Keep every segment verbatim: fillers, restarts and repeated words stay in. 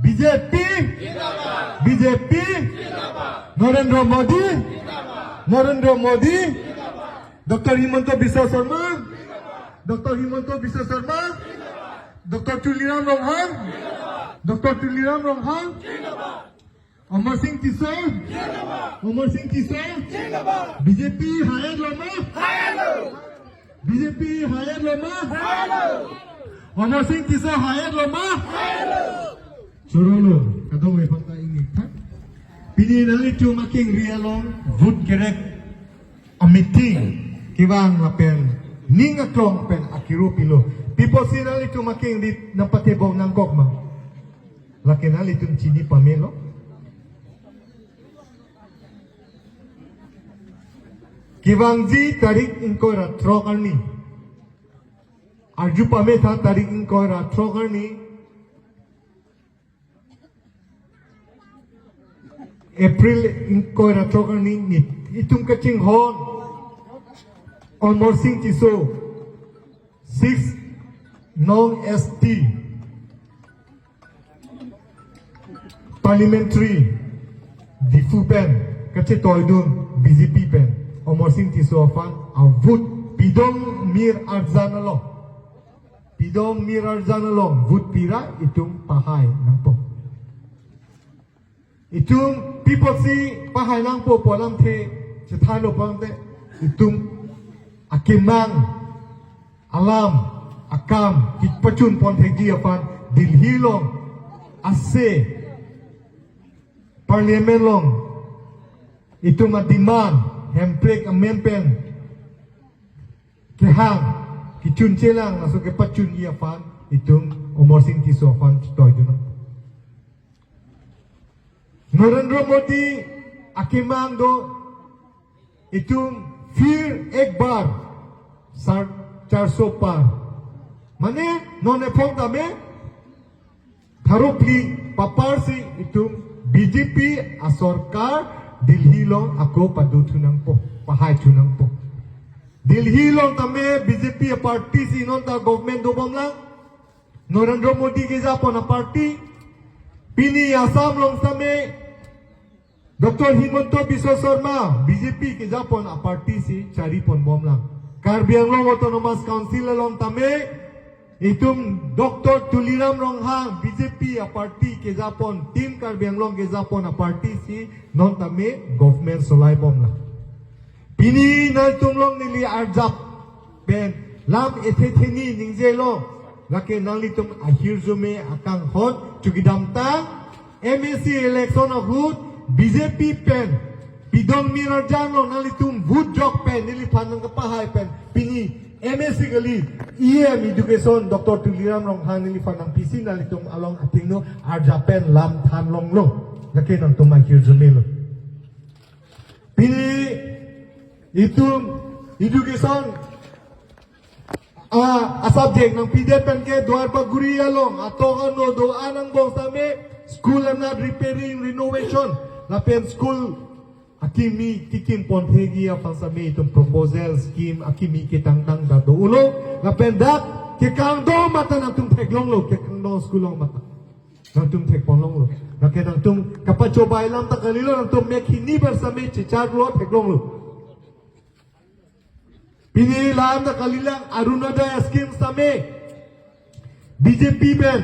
B J P, B J P, Narendra Modi, Narendra Modi, Doctor Himanta Biswa Sarma, Doctor Himanta Biswa Sarma, Doctor Tuliram Ronghang, Doctor Tuliram Ronghang, Amar Singh Tisso, Amar Singh Tisso, B J P hire loma, B J P hire loma, Amar Singh Tisso hire loma. Chorolo, kadokave aphanta ingni tha. Pini nanglitum akengri along vote kerek a meeting kevang lapen ning aklong pen akiro pilo. Pi apotsi nanglitum akengri nangpathebong nangkok ma? Lake nanglitum chini pamelo. Kevangji tarik ingkoi ra throk arni. Arju pame tha, tarik ingkoi ra throk arni April ingkoi ra throk arni, ni itum kachinghon Amar Singh Tisso, six non S T parliamentary Diphu pen kachetoidun B J P pen Amar Singh Tisso aphan a vote pidom mir arjan along, pidom mir arjan along vote pira itum pahai nangpo. Itum pi apotsi pahai nangpo pu alamthe chethanlo pulote, itum akemang alam akam kepachun pon thekji aphan Delhi along ase Parliament along itum a demand Hemprek amen pen kehang, kechun chelang, laso kepachunji aphan itum Amar Singh Tisso aphan chetoidun. Narendra Modi akemang do, itum phir ek bar sar, charso par. Mane non ephong tame tharo phli papar si itum B J P asorkar Delhi along ako padothu nangpo, pahai thu nangpo. Delhi along tame B J P a party si non ta government dobomlang. Narendra Modi kejapon a party. Pini Assam along tame Doctor Himanta Biswa Sarma, B J P kejapon a party si chari ponbomlang. Karbi Anglong Autonomous Council along tame itum Doctor Tuliram Ronghang, B J P a party kejapon, Team Karbi Anglong kejapon a party si non tame government solaibomlang. Pini nangtum along neli arjap pen lam ethe theni ningjelo, lake nanglitum ahirjume akanghon chukidamtang, M A C election ahut B J P pen pidom mir arjan lo, nanglitum vote jok pen neliphan nangkapahai pen pini M A C kali, E M education Doctor Tuliram Ronghang neliphan nangpisi nanglitum along athengno arjap pen lam than longlo. Lake nangtum ahirjumelo. Pini itum education a, a subject nangpidet pen ke Duar Bagori along atok ano do-an angbong tame school anat repairing, renovation, lapen school akimi kikim pon thekji aphan tame itum proposal, scheme akimi ketangtang ta dolo, lapen dak kekangdong mata nangtum theklonglo, kekangdong school along mata nangtum thekponlonglo. Lake nangtum kapachobai alam ta kalilo, nangtum mek hini bar tame checharlo, theklonglo. Pini lam ta kalilang Arunodaya scheme tame B J P pen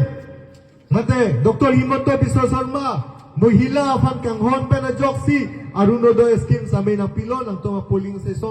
mate Doctor Himanta Biswa Sarma Mohila aphan kanghon pen ajoksi Arunodaya scheme tame nangpilo, nangtum a polling station